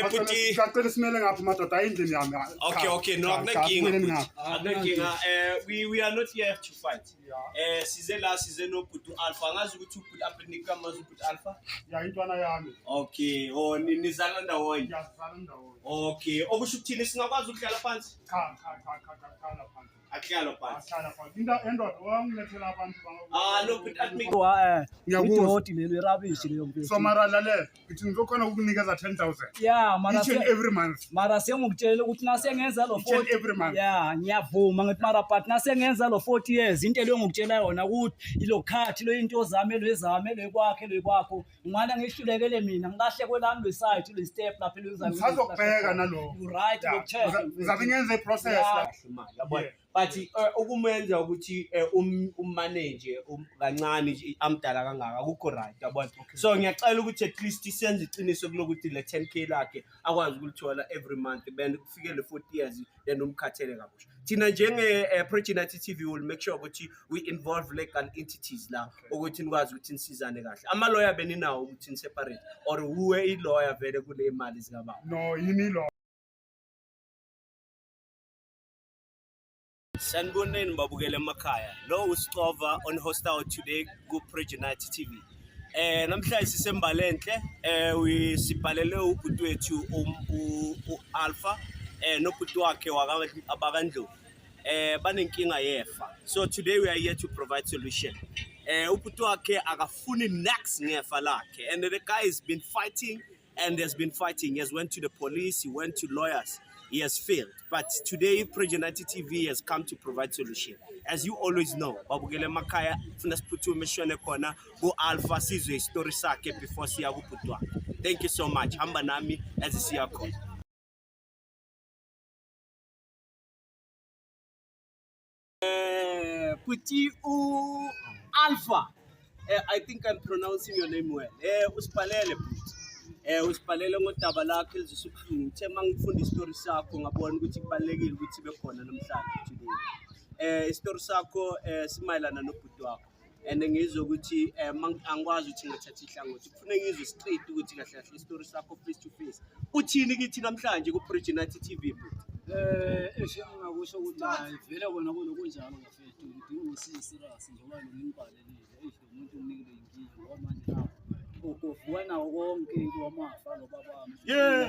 Bhuti Sacela simele ngapha madoda ayi endlini yami. Okay, no, Cha, akunankinga simeleni bhuti. ngapha. Akunankinga. We are not here to fight. Yeah. Size la, size nobhuti Alpha. Angazi ukuthi ubhuti Alpha nikamazi ubhuti Alpha. Ya, intwana yami. Okay, oh, nizala ndawonye. Ngiyazala ndawonye. Okay, okusho ukuthini, singakwazi ukuhlala phansi? Cha, cha, cha, cha, cha, hlala phansi. Akuhlalwa phansi. Hlala phansi. Into endoda wangilethela abantu Ah, no, bhuti Alpha. Ngiyakuzwa. Idoti lelo, i-rubbish leyo mfethu. So mara lalela, ngithi ngizokhona ukukunikeza 10,000 Ya, mara each and every month. Mara sengikutshela ukuthi nasengenza lo Each and 40 every month. Ya, ngiyavuma ngithi mara, but nasengenza lo 40 years, into leyo ngikutshela yona ukuthi ilo khathi lo into zami elwezami elwekwakhe elwekwakho ngimane ngihlulekele mina ngilahle kwelami le side le step lapha elwezami. Ngisazokubheka nalokho. You right, Yeah, ngokucheck. Ngizabe ngenze i-process la. Kahle imali, yabona. Yeah. But ukumenza ukuthi ummanage kancane nje amdala kangaka akukho right, yabona. So ngiyacela ukuthi at least senze iqiniso kulokuthi le 10K lakhe akwazi ukulithola every month, then kufike le 40 years, then umkhathele kabusha. Thina njenge Project TV will make sure ukuthi we involve legal entities la ukuthi nikwazi ukuthi nisizane kahle. Ama-lawyer beninawo ukuthi ni-separate or uwe i-lawyer vele kule mali zikababa? No, yimi lo. Saniboneni babukele emakhaya. Lo uSicova on Hostile Today ku Project TV. Namhlanje siseMbalenhle, we sibhalele ubhuti wethu uAlpha nobhuti wakhe wakaBakandlovu. Banenkinga yefa. So today we are here to provide solution. Ubhuti wakhe akafuni niks ngefa lakhe, and the guy has been fighting and has been fighting. He has went to the police, he went to lawyers, he has failed. But today, Project TV has come to provide solution. As you always know, babukele emakhaya, funa siphuthume sishone khona ku-Alpha sizwe isitori sakhe before siya kubhuti wakhe. Thank you so much. Hamba nami as siya khona. Puti u Alpha. I think I'm pronouncing your name well. Usibhalele bhuti. Usibhalele ngodaba lakho elizwisa ubuhlungu. Ngithe mangifunda isitori sakho ngabona ukuthi kubalulekile ukuthi ibe khona namhlanje today. Isitori sakho simayelana nobhuti wakho. And ngizwe ukuthi angikwazi ukuthi ngathatha ihlangothi. Kufuna ngizwe straight ukuthi kahle kahle isitori sakho face to face. Uthini kithi namhlanje ku Project TV, bhuti? Eshe engingakusho ukuthi hayi vele kona kunokunjalo bafethu, ngidinga usizo serious njengoba lo nginibhalelile. Eish, lo muntu unginikile inkinga ngoba manje nawo ugovuka nawo konke into wamafa lo babami.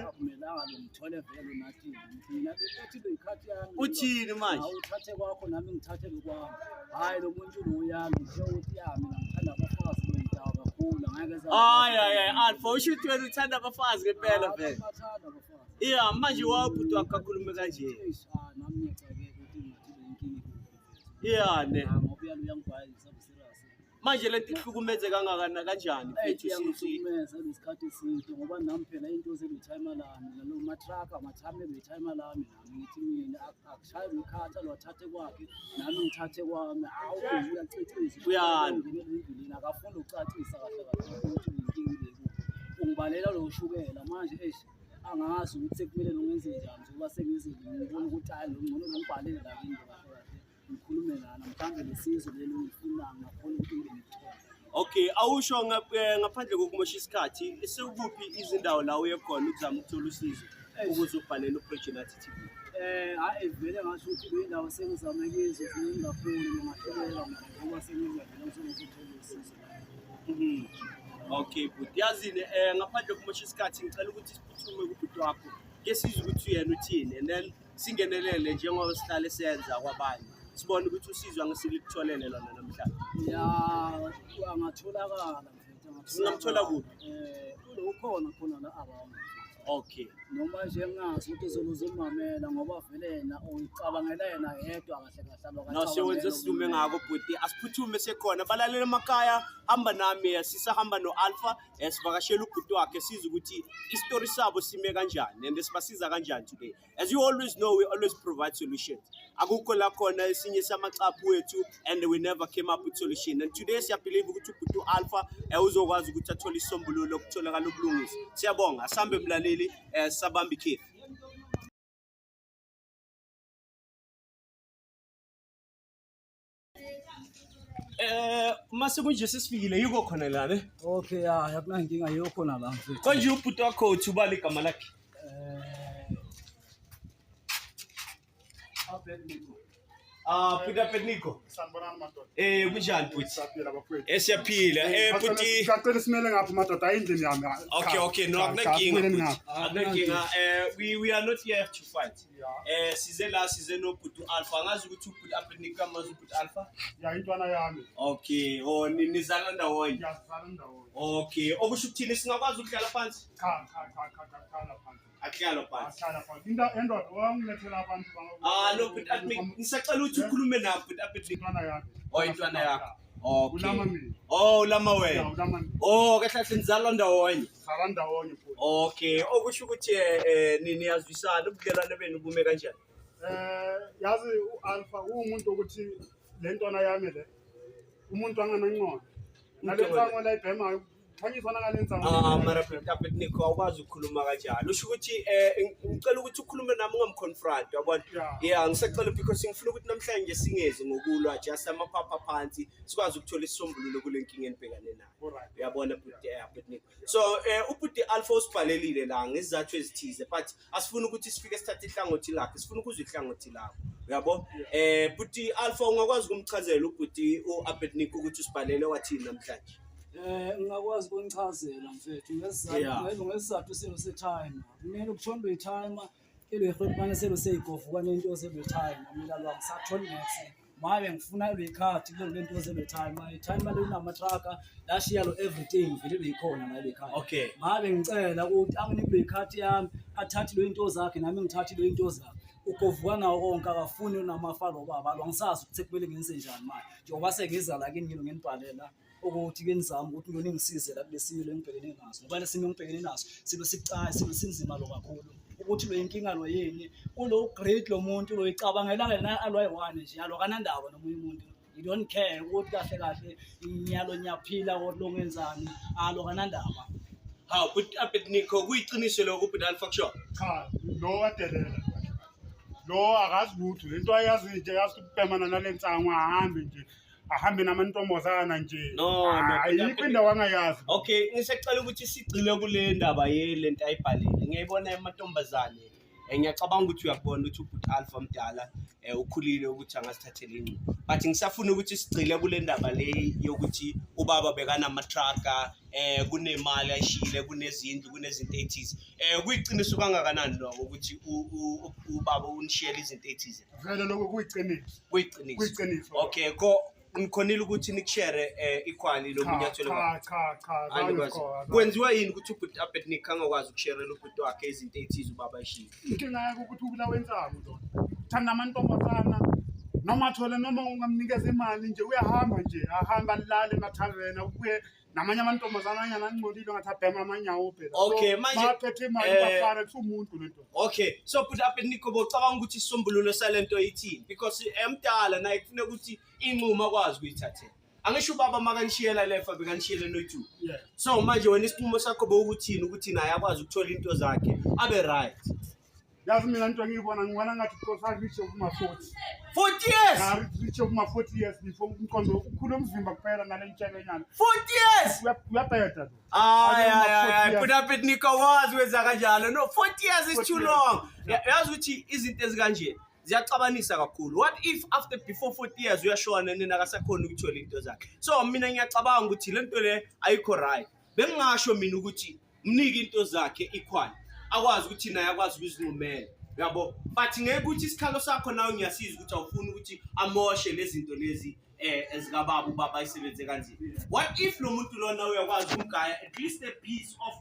Akumelanga lo ngithole vele nathi ngithi mina bethi lo ikhathi yami. Uthini manje? Awuthathe kwakho nami ngithathe lokwami. Hayi, lo muntu lo uyami ngithe ukuthi ya, mina ngithanda abafazi bendawo kakhulu, angeke Hayi hayi hayi, Alpha, usho ukuthi wena uthanda abafazi ngempela vele. Bathanda abafazi. Yeah, manje wabhuti wakho akhulume kanje. Eish, ah, nami ngiyacakeka ukuthi ngathi le inkinga ikuphi. Yeah, ne. Ah, ngoba uyalo uyangibhayisa serious. Manje lento ihlukumeze kangakana kanjani Eyi, mfethu since iyangihlukumeza lesikhathi eside ngoba nami phela into zelithayima lami nalo matraka amathame belithayima lami, nami ngithi mina akushaye ngikhatha lo athathe kwakhe nami ngithathe kwami. Awu, uyacicisa. Uyalwa. Ungenele endleleni, akafuni ukucacisa kahle kahle ukuthi inkinga ile kuphi. Ungibalela lo shukela manje. Eish, angazi ukuthi sekumele lo ngenze njani njengoba sengize ngibona ukuthi hayi, lo ngcono lo ngibhalele la kimi kahle kahle, ngikhulume lana, mhlawumbe lesizo lelo ngifuna ngakhona ukuthi ngibe ngikuthole. Okay, awusho ngaphandle kokumosha isikhathi, sekuphi izindawo la uye khona ukuzama ukuthola usizo ukuze ubhalele uProject TV? Hayi vele ngasho ukuthi le ndawo sengizame kizo ziningi kakhulu, ngingahluleka mina ngoba sengize vele ngisengizothola usizo. Okay, but yazini, ngaphandle kokumosha isikhathi ngicela ukuthi siphuthume kubhuti wakho ke sizwe ukuthi yena uthini, and then singenelele njengoba sihlale senza kwabanye, sibone ukuthi usizo angisilitholele lona namhlanje. Ya, angatholakala mfethu, angatholakala. Singamthola kuphi? Kulo ukhona khona la around. Noma nje ngingazi ukuthi uzoluzomamela ngoba vele yena uyicabangela yena yedwa kahle kahle. No, siyowenza sidume ngako bhuti, asiphuthume sekhona balalela emakhaya. Hamba nami, sisahamba no-Alpha, sivakashela ubhuti wakhe sizwe ukuthi isitori sabo sime kanjani and sibasiza kanjani today. As you always know, we always provide solutions. Akukho la khona esinye samacaphu wethu and we never came up with solution, and today siyabelieve ukuthi ubhuti u-Alpha uzokwazi ukuthi athole isisombululo okutholakala ubulungisa. Siyabonga, asambe mlaleli, sabamba ikhefu. Mase kunje sesifikile yiko khona la ne. Okay, ya, akunankinga, yiyo khona la mfethu. Konje ubhuti wakho uthi ubala igama lakhe? Abednego. Ah, Peter Abednego. Sanibonani madoda. Kunjani bhuti? Siyaphila bafowethu. Siyaphila. Bhuti. Sicela simele ngapha madoda hayi endlini yami. Okay, no, Cha, cha, akunankinga simeleni bhuti. ngapha. Akunankinga. We are not here to fight. Yeah. Size la size no bhuti Alpha. Angazi ukuthi ubhuti Abednego amazi ubhuti Alpha. Ya intwana yami. Okay, oh nizala ndawonye. Ngiyazala ndawonye. Okay, okusho ukuthini singakwazi ukuhlala phansi? Cha cha cha cha cha hlala phansi. Akuhlalwa phansi. Hlala phansi. Into endoda wangilethela abantu Ah, no bhuti Abednego, ngisacela ukuthi ukhulume nami bhuti Abednego. Intwana yami. Oh, intwana yakho. Okay. Ulama mina. Oh, ulama Ya wena. ulama mina. Oh, kahle kahle nizalwa ndawonye. Sala ndawonye futhi. Okay, okusho ukuthi niyazwisana ubudlelwane benu bume kanjani? Yazi uAlpha uwumuntu ukuthi le ntwana yami le umuntu anganangqondo. Nale nsango la ibhemayo khanyiswa nangale nsango. Ah, mara bhuti Abednego awukwazi ukukhuluma kanjalo. Usho ukuthi ngicela ukuthi ukhulume nami ungamconfront, uyabona? Yeah. Yeah, ngisacela because ngifuna ukuthi namhlanje singezi ngokulwa just amaphapha phansi sikwazi ukuthola isisombululo kule nkinga enibhekane nayo. Alright. Uyabona bhuti Abednego. So ubhuti Alpha usibhalelile la ngezizathu ezithize but asifuni ukuthi sifike sithathe ihlangothi lakhe, sifuna ukuzwa ihlangothi lakho. Uyabo? Bhuti Alpha ungakwazi ukumchazela ubhuti uAbednego ukuthi usibhalele wathini namhlanje? Ngingakwazi ukunichazela mfethu Yeah. ngesizathu selo se-timer. Kumele kuthondwe i-timer ilo selo seyigovuka nento zelo-timer. Mina lo angisatholi next. Maye ngifuna ilo ikhadi kule lento zelo timer. I-timer le inamatraka lashiya lo everything vele beyikhona la ile khadi. Okay. Ngabe ngicela ukuthi anginike le khadi yami athathe lo into zakhe nami ngithathe lo into zakhe. Ugovuka nawo konke akafuni namafa lo baba lo angisazi ukuthi sekumele ngenze njani manje. Njengoba sengiza la kini ngilo nginibhalela ukuthi ke nizame ukuthi ngiyona ngisize la kulesilo engibhekene naso ngoba lesimo engibhekene naso silo sibucayi silo sinzima lo kakhulu ukuthi lo inkinga lo yini ulo great lo muntu lo icabangela yena alwayi-one nje alo kanandaba nomunye umuntu. You don't care ukuthi kahle kahle nyalo nyaphila or lo ngenzani alo kanandaba. Hawu bhuti Abednego kuyiqiniso lokho ubhuti Alpha kusho? Cha, lo wadelela. Lo akazi lutho lento ayazi nje yazi ukubhemana nale nsango ahambe nje. Ahambe namantombazana nje. No, no, Ayikho indawo angayazi. Okay, ngisacela ukuthi sigcile kule ndaba yelento ayibhalile. Ngiyayibona amantombazane. Ngiyacabanga ukuthi uyakubona ukuthi ubhuti Alpha mdala ukhulile ukuthi angasithathela inqumo. But ngisafuna ukuthi sigcile kule ndaba le yokuthi ubaba bekanamatraka, kunemali ayishile, kunezindlu, kunezinto ezithize. Kuyiqiniso kangakanani lokho ukuthi ubaba unishiyele izinto ezithize? Vele lokho kuyiqiniso. Kuyiqiniso. Kuyiqiniso. Okay, ngikhonile ukuthi nikushere ikhwali lomunyathelo Cha cha cha Hayi, zange nikwazi. sikho, azange. Kwenziwa yini ukuthi ubhuti Abednego angakwazi ukusherela ubhuti wakhe izinto ezithize ubaba ayishilo? Inkinga yakho ukuthi ubulawa insangu lo. Uthanda amantombazana noma athole noma ungamnikeza imali nje uyahamba nje ahamba alale emathaveni ubuye namanye amantombazana anyana angcolile ngathi abhema amanyawo phela. Okay, manje, baphethe imali bafana kusumuntu lento. Okay, so bhuti Abednego bocabanga ukuthi isisombululo salento ithini? Because emdala naye kufuneka ukuthi inqumo akwazi ukuyithathela. Angisho ubaba makanishiyela lefa bekanishiyele no2. Yeah. So manje wena isinqumo sakho bowukuthini ukuthi naye akwazi ukuthola into zakhe abe right? Yazi mina into engiyibona ngibona ngathi because I reach kuma 40. 40 years. I reach kuma 40 years before umqondo ukhula umzimba kuphela nale ntshelenyana. 40 years. Uyabheda lo. Ay ay Ake ay, kuma bhuti Abednego wazi wenza kanjalo. No, 40 years is 40 too years. long. Yazi ukuthi izinto ezikanje ziyaxabanisa kakhulu. What if after before 40 years uyashona nina akasakhona ukuthola into zakhe? So mina ngiyacabanga ukuthi le nto le ayikho right. Bengingasho mina ukuthi mnike into zakhe equal. Akwazi ukuthi naye akwazi ukuzinqumela. Uyabo? But ngeke ukuthi isikhalo sakho nawe ngiyasiza ukuthi awufuni ukuthi amoshe lezi zinto lezi ezikababa ubaba ayisebenze kanzima. What if lo muntu lona uyakwazi ukumgaya at least a piece of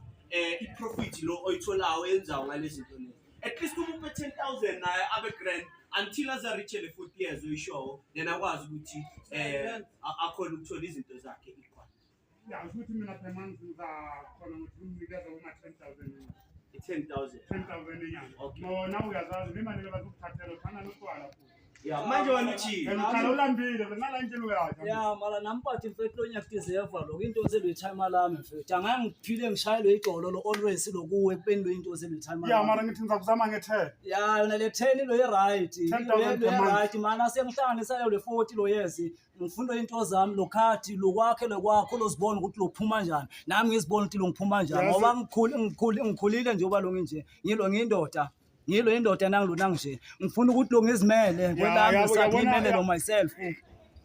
i-profit lo oyitholayo enzayo ngalezi zinto lezi. At least uma uphe 10,000 naye abe grand until aze reach le 40 years oyishowo then akwazi ukuthi akhone ukuthola izinto zakhe equal. Ya ukuthi mina per month ngizakhona ukuthi ngimnikeze kuma 10,000. I-10,000. 10,000 enyanga. Okay. No, na uyazazi le mali bazokuthathela uthanda notshwala futhi. Yeah, manje wena uthini? Yena uhlala ulambile nala ntshela uyadla. Ya mara nami bathi mfethu lo ngiyakudeserve lokho into zelo timer lami mfethu. Angeke ngiphile ngishayelwe igolo lo always lokuwe ekubeni lo into zelo timer. Ya mara ngithi ngizakuzama nge-10. Ya yona le 10 lo i-right. 10,000 Lo per month. right mana sengihlanganisa le 40 lo yezi. Ngifunda into zami lo khadi lokwakhe lokwakho lozibona ukuthi lophuma kanjani. Nami ngizibona ukuthi lo ngiphuma kanjani Yazi- ngoba ngikhulile njengoba lo nginje. Ngilo ngiyindoda. Ngilo indoda nangilona nje. Ngifuna ukuthi lo ngizimele kwelami yabo, yabona, ngimele lo myself.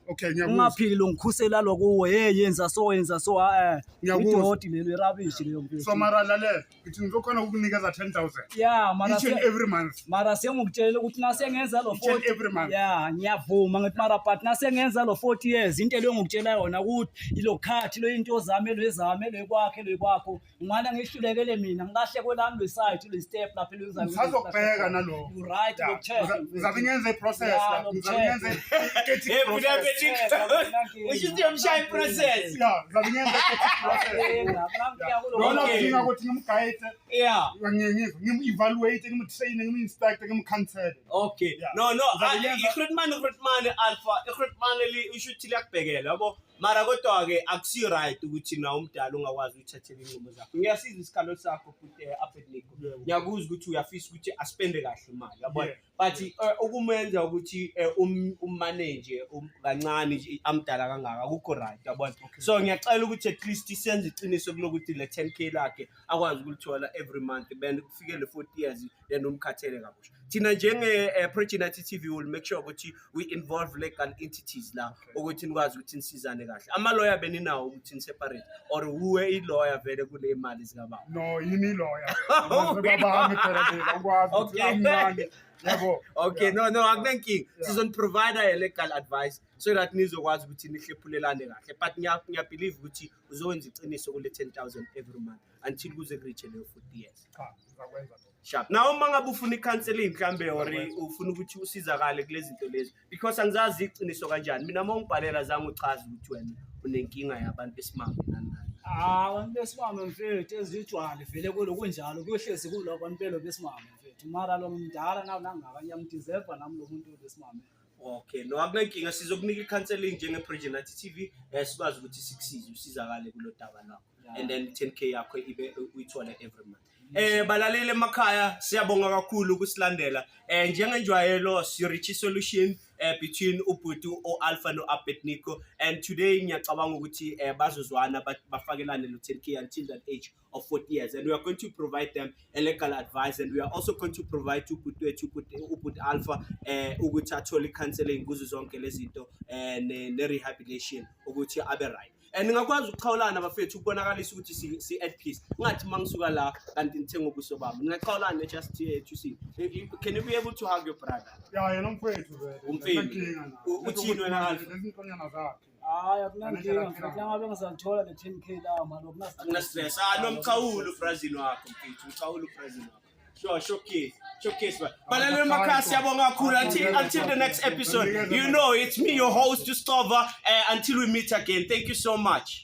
Okay, ngiyakuzwa. Ungaphili lo ngikhusela lo kuwe. Hey yenza so yenza so eh. Ngiyakuzwa. Idoti lelo i-rubbish leyo mfethu. So mara lalela, ngithi ngizokhona ukukunikeza 10,000 Yeah, mara each and every month. Mara sengikutshela ukuthi nasengenza lo Each and 40 every month. Yeah, ngiyavuma ngithi mara but nasengenza lo 40 years into leyo ngikutshela yona ukuthi ilo khathi lo into zami lo ezami lo kwakhe lo kwakho ngimane ngihlulekele mina ngilahle kwelami lo side lo step lapha lo ngizami Ngisazokubheka nalokho. You right, Yeah, lokucheck. ngizabe ngenze i-process Yeah, la, ngizabe lokucheck. ngenze i-ethic Hey, process. Usho ukuthi uyamshaya i-process. Yeah, ngizabe ngenze i-ethic process. Lona Okay. kudinga ukuthi ngimgayide, ngiyengizwe, ngim-evaluate, ngim-train, ngim-instruct, ngim-counsel. Okay. Yeah. No, Ngizabe ngenza- iGrootman Alpha, iGrootman li usho ukuthi liyakubhekela yabo. Mara kodwa ke akusi right ukuthi na umdala ungakwazi ukuthathela inqumo zakho. Ngiyasiza isikhalo sakho futhi Abednego. Ngiyakuzwa ukuthi uyafisa ukuthi aspende kahle imali yabona. But ukumenza ukuthi ummanage kancane nje amdala kangaka akukho right yabona. So ngiyacela ukuthi at least senze iqiniso kulokuthi le 10K lakhe akwazi ukulithola every month then kufike le 40 years then umkhathele kabusha. Thina njenge Progenity TV will make sure ukuthi we involve legal entities la ukuthi nikwazi ukuthi nisizane kahle. Ama lawyer beninawo ukuthi ni-separate or uwe i-lawyer vele kule mali zikababa? No, yimi lawyer. Babami phela nje, angikwazi ukuthi amncane. Yabo. Okay, no, akunankinga. Yeah. Sizoni-provide a legal advice so that nizokwazi ukuthi nihlephulelane kahle. But ngiya-believe ukuthi uzowenza iqiniso kule 10,000 every month until kuze ku-reach leyo 40 years. Cha, ngizakwenza lokho. Sharp. Now uma ngabe ufuna i-counseling mhlambe or ufuna ukuthi usizakale kulezi zinto lezi because angizazi iqiniso kanjani. Mina uma ungibhalela zange uchaze ukuthi wena unenkinga yabantu besimame nani nani. Ah, abantu besimame mfethu ezijwale vele kulo kunjalo kuyohlezi kulo abantu belo besimame mfethu. Mara lo mdala nawo nangaka ngiyamdeserve nami lo muntu besimame. Okay, no, akunankinga, sizokunika i-counseling njenge-Progenity TV sikwazi ukuthi sikusize usizakale kulo daba lakho. And then 10K yakho ibe uyithole every month. Balaleli emakhaya, siyabonga kakhulu ukusilandela. Njengenjwayelo si reach solution between ubhuti o-Alpha no-Abednego, and today ngiyacabanga ukuthi bazozwana bafakelane lo 10K until that age of 40 years, and we are going to provide them a legal advice, and we are also going to provide ubhuti wethu ubhuti Alpha ukuthi athole i-counseling kuzo zonke lezi zinto ne-rehabilitation ukuthi abe right. And ngingakwazi ukuxhawulana bafethu ukubonakalisa ukuthi si at peace. Ngathi mangisuka la kanti ngithenga ubuso bami. Ngingaxhawulana just to see. Can you be able to hug your brother? Ya, yena umfowethu vele. Umfethu. Akunankinga naye. Uthini wena, Alpha? Lezi ntonyana zakhe. Hayi, akunankinga mfethu, nangabe ngizalithola le 10K la mali akuna Akuna stress. Ah, no, mchawulu Brazil wakho mfethu. Mchawulu Brazil wakho. Sure, showcase. Showcase man. Balaleli emakhaya, siyabonga kakhulu until the next episode. You know, it's me, your host, Gustavo. Until we meet again. Thank you so much.